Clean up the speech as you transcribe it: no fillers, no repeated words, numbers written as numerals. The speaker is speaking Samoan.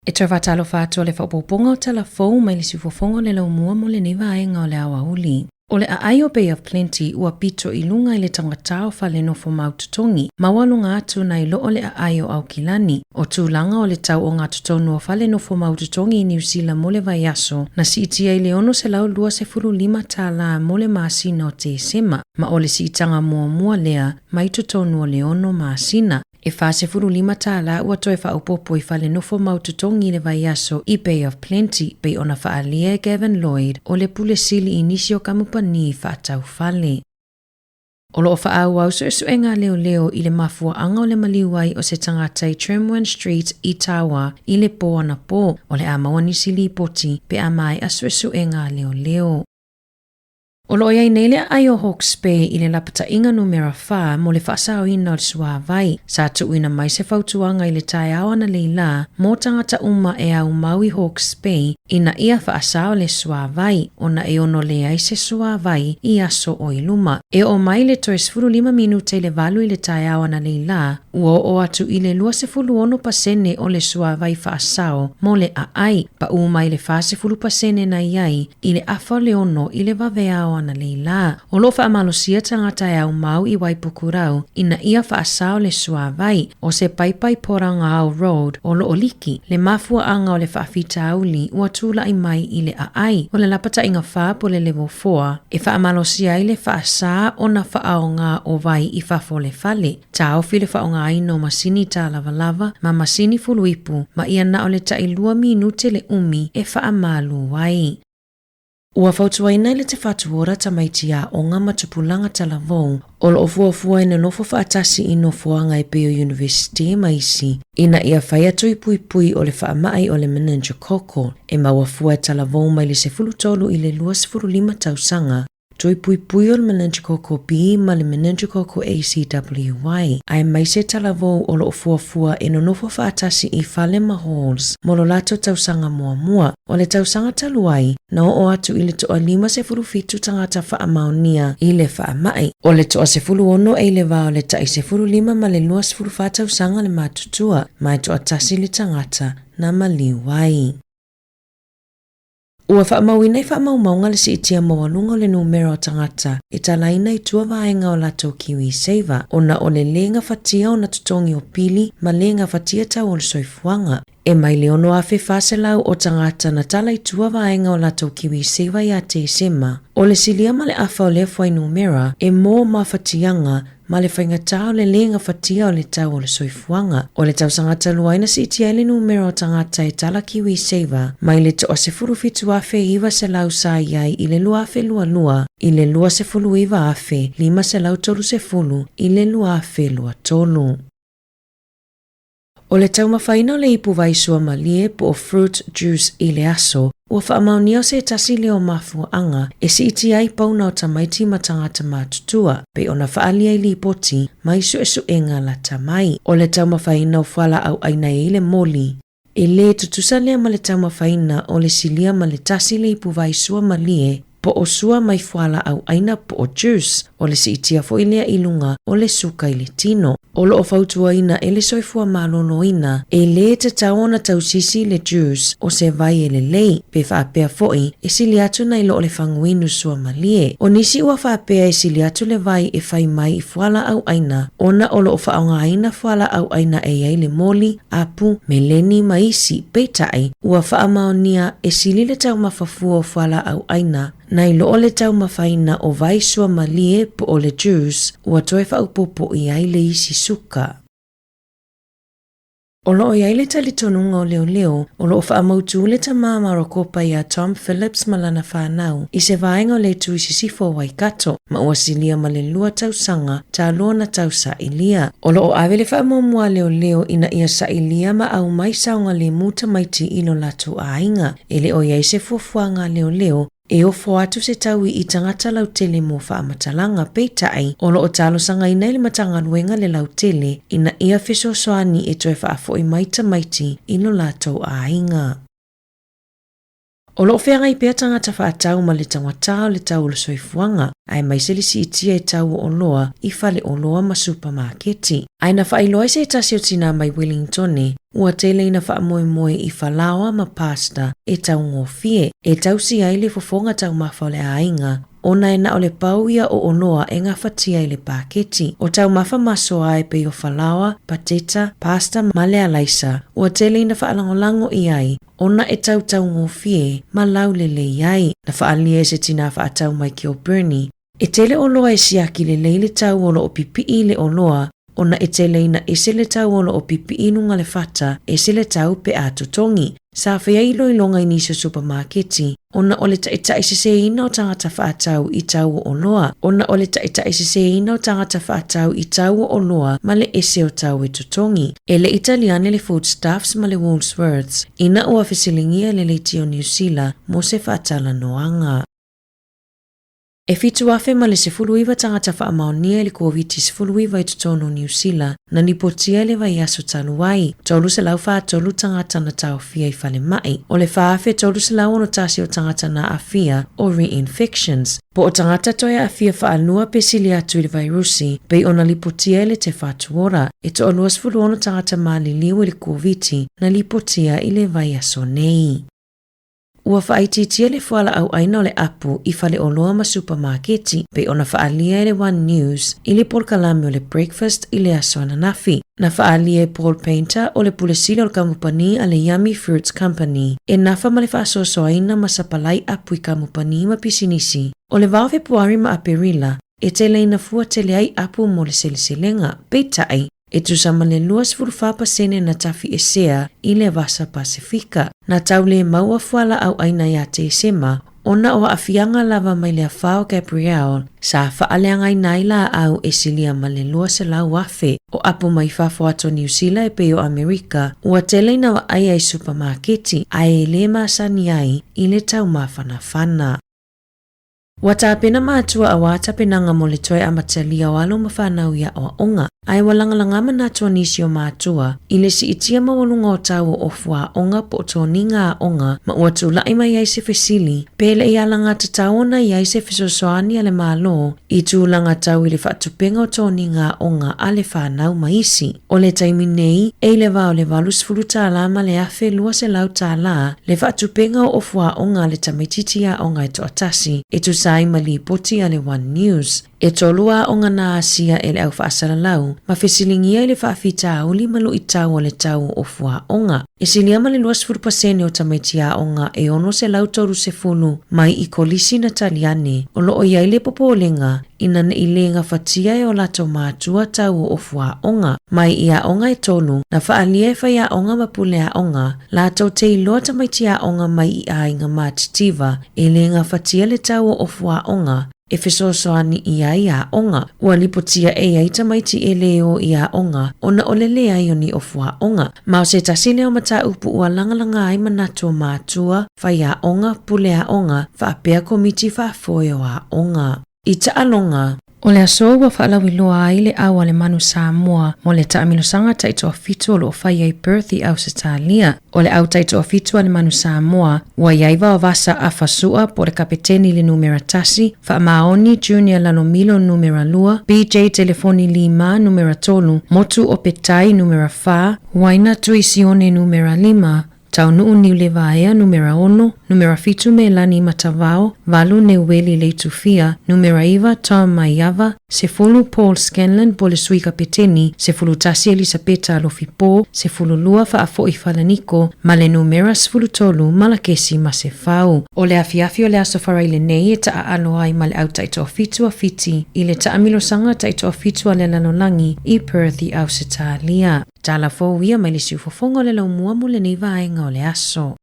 E toe faatalofa atu o le faaopoopoga o tala fou mai le siufofoga o le laumua mo lenei vaega o le aoauli. O le aai o Bay of Plenty ua pito i luga i le taugata o fale nofo mau totogi, maualuga atu nai lo o le aai o Aukilani. O tulaga o le tau ogatotonu o fale nofo mau totogi i Niu Sila mo le vaiaso, na siitia i le $625 mo le masina o Tesema, ma o le siitaga muamua lea mai totonu o le ono masina. E $45 ua toe faaopoopo i fale nofo mau totogi i le vaiaso i Bay of Plenty, pei ona faaalia e Gavin Lloyd o le Pule Sili i nisi o kamupani faatau fale. O lo o faaauau suesuega a leoleo i le mafuaaga o le maliu ai o se tagata i Tremwin Street i Tawa i le pō anapō. O le a maua nisi lipoti pe a maea suesuega a leoleo. O lo o i ai nei le aai o Hawke's Bay i le lapataiga numera 4 mo le faasaoina o le suāwai. Sa tuuina mai se fautuaga i le taeao analeila mō tagata uma e aumau i Hawke's Bay ina ia faasao le suāwai ona e ono leai se suāwai i aso o i luma. E oo mai le toe 15 minute i le 8 i le taeao analeila, ua oo atu i le 26% o le suāwai faasao mo le aai, paʻū mai le 40% na i ai i le afa o le ono i le vaveao analeila. O lo o faamalosia tagata e aumau i Waipukurau ina ia faasao le suāwai o se paipai Porangahau Road o lo o liki le mafuaaga o le faafitauli ua tulai mai i le aai o le lapataiga 4 po le level 4 e faamalosia ai le faasā ona faaaoga o vai i fafo o le fale. Taofi le faaaogaina o masini tālavalava ma masini fuluipu ma ia na o le tailua minute le umi e faamalu ai. Ua fautuaina e le Te Whatu Ora tamaiti aoga ma tupulaga talavou o lo o fuafua e nonofo faatasi i nofoaga e pei o University ma isi ina ia fai atu i puipui o le faamai o le meningococcal e maua fua e talavou mai le 13 i le 25 tausaga. Toe puipui o le meningococcal B ma le meningococcal ACWY, aemaise talavou o lo o fuafua e nonofo faatasi i fale ma halls mo lo latou tausaga muamua. O le tausaga talu ai, na oo atu i le toa 57 tagata faamaonia i le faamai. O le toa 16 e i le va o le tai 15 ma le 24 tausaga le matutua, ma e toatasi le tagata na maliu ai. Ua faamauina i faamaumauga le siitia maualuga o le numera o tagata e talaina i tua vaega o latou KiwiSaver ona o le lē gafatia ona totogi o pili ma lē gafatia tau o le soifuaga. E mai le 6,400 o tagata na tala i tua vaega o latou KiwiSaver ia Tesema. O le silia ma le afa o lea fuainumera e mō mafatiaga ma le faigata o le lē gafatia o le tau o le soifuaga. O le tausaga talu ai na siitia ai le numera o tagata e tala KiwiSaver mai le toa 17,900 sa i ai i le 2022 i le 29,530 i le 2023. O le taumafaina o le ipu vai suamalie po o fruit juice i le aso, ua faamaonia o se tasi lea o mafuaaga e siitia ai pauna o tamaiti ma tagata matutua, pei ona faaalia i lipoti mai suesuega lata mai. O le taumafaina o fualaau aina e i le moli, e lē tutusa lea ma le taumafaina o le silia ma le tasi le ipu vai suamalie po o sua mai fualaau aina po o juice, o le siitia foi lea i luga o le suka i le tino. O lo o fautuaina e le soifua maloloina, e lē tatau ona tausisi le juice o se vai e lelei, pe faapea foi e sili atu nai lo o le faguinu suamalie. O nisi ua faapea e sili atu le vai e fai mai i fualaau aina ona o lo o faaaogaina fualaau aina e i ai le moli, apu, meleni ma isi, peitai, ua faamaonia e sili le taumafa fua o fualaau aina, nai lo o le taumafaina o vai suamalie po o le juice, ua toe faaopoopo i ai le isi suka. O lo o i ai le talitonuga o leoleo o lo o faamautū le tamā Marokopa iā Tom Phillips ma lana whānau i se vaega o le itu i sisifo o Waikato ma ua silia ma le lua tausaga talua na tau sailia. O lo o ave le faamuamua a leoleo ina ia sailia ma aumai saogalemu tamaiti i lo latou aiga. E le o i ai se fuafuaga a leoleo e ofo atu se taui i tagata lautele mo faamatalaga, peitai, o lo o talosagaina e le Matagaluega le lautele ina ia fesoasoani e toe faafoi mai tamaiti i lo latou aiga. O lo o feagai pea tagata faatau ma le taugata o le tau o le soifuaga, aemaise le siitia i tau o oloa i faleoloa ma supamaketi. Ae na faailoa ai se tasi o tinā mai Wellingtone, ua tele ina faamoemoe i falaoa ma pasta e taugofie, e tausi ai le fofoga taumafa o le aiga, ona e na o le pau ia o oloa e gafatia i le paketi. O taumafa masoa e pei o falaoa, pateta, pasta ma le alaisa, ua tele ina faalagolago i ai, ona e tautaugofie ma laulelei ai. Na faaalia e se tinā faatau mai Kilbirnie, E tele oloa e siaki lelei le tau o lo o pipii i le oloa, ona e tele ina ese le tau o lo o pipii i luga le fata, ese le tau pe a totogi. Sa fai ai iloiloga i nisi o supamaketi, ona o le taitaiseseina o tagata faatau i tau o oloa, ona o le taitaiseseina o tagata faatau i tau o oloa ma le ese o tau e totogi. E le i tali ane le Foodstuffs ma le Woolsworths ina ua fesiligia e le Leitio Niu Sila mo se faatalanoaga. E 7,019 tagata faamaonia i le Koviti-19 i totonu o Niu Sila na lipotia i le vaiaso talu ai, 343 tagata na taofia i falemai, o le 4,361 o tagata na aafia o reinfections, po o tagata toe aafia faalua pe sili atu i le vairusi, pei ona lipotia e le Te Whatu Ora. E toa 26 tagata maliliu i le Koviti na lipotia i le vaiaso nei. Ua faaitiitia le fualaau ʻaina o le apu i faleoloa ma supamaketi, pei ona faaalia e le One News i le polokalame o le Breakfast i le aso ananafi. Na faaalia e Paul Paynter o le Pule Sili o le Kamupani a le Yummy Fruits Company e nafa ma le faasoasoaina ma sapalai apu i kamupani ma pisinisi. O le va o Fepuari ma Aperila e tele ina fua tele ai apu mo le seleselega, peitai, e tusa ma le 24% na tafiesea i le Vasa Pasefika. Na tau le maua fualaau ʻaina iā Tesema ona o aafiaga lava mai le afā o Gabrielle sa faaleagaina ai laau e silia ma le 200,000 o apu mai fafo atu o Niu Sila e pei o Amerika, ua tele ina vaaia i supamaketi ae e le masani ai i le taumafanafana. Ua tapena matua auā tapenaga mo le toe amatalia o alo ma fanau i aoaoga, ae ua lagalaga manatu o nisi o matua i le siitia maualuga o tau o ofu aoga po o toniga aoga ma ua tulaʻi mai ai se fesili pe le i alagatatau ona i ai se fesoasoani a le Malo i tulaga tau i le faatupega o toniga aoga a le fanau ma isi. O le taimi nei, e i le va o le $80 tālā ma le $1,200 tālā le faatupega o ofu aoga a le tamaitiiti aoga e toatasi, e tusa ai ma lipoti a le One News. E tolu aoga na asia e le au faasalalau ma fesiligia i le faafitauli ma luitau o le tau o ofu aoga. E silia ma le 20% o tamaiti aoga e 630 mai i kolisi na tali ane o lo o i ai le popolega ina ne i lē gafatia e o latou matua tau o ofu aoga. Mai i aoga e tolu, na faaalia e faiaoga ma pule aoga, latou te iloa tamaiti aoga mai i aiga matitiva e lē gafatia le tau o ofu aoga e fesoasoani i ai aoga. Ua lipotia e i ai tamaiti e lē o i aoga ona o le leai o ni ofu aoga. Ma o se tasi lea o mataupu ua lagalaga ai manatu o matua, faiaoga, pule aoga, faapea komiti faafoe o aoga. I taaloga. O le aso ua faalauiloa ai le au a le manu Samoa mo le taamilosaga taitoafitu o lo o fai ai Perth i Ausetalia. O le au taitoafitu a le manu Samoa ua i ai Vaovasa Afa Su'a po o le kapeteni i le numera tasi, Faamaoni Junior Lalomilo numera lua, BJ Telefoni Lima numera tolu, Motu Opetai numera fa, Waina Tuisione numera lima, Taunuu Niulevaea numera ono, numera fitu Melani Matavao, valu Neueli Leitufia, numera iva Tom Maiava, sefulu Paul Scanlon po o le sui kapeteni, 11 Elisapeta Alofipo, 12 Faafo'i Falaniko, ma le numera 13 Malakesi Masefau. O le afiafi o le Aso Faraile nei e taaalo ai ma le au taitoafitu a Fiti i le taamilosaga taitoafitu a le lalolagi i Perth i Ausetalia. Tala fou ia mai le siufofoga o le laumua mo lenei vaega o le aso.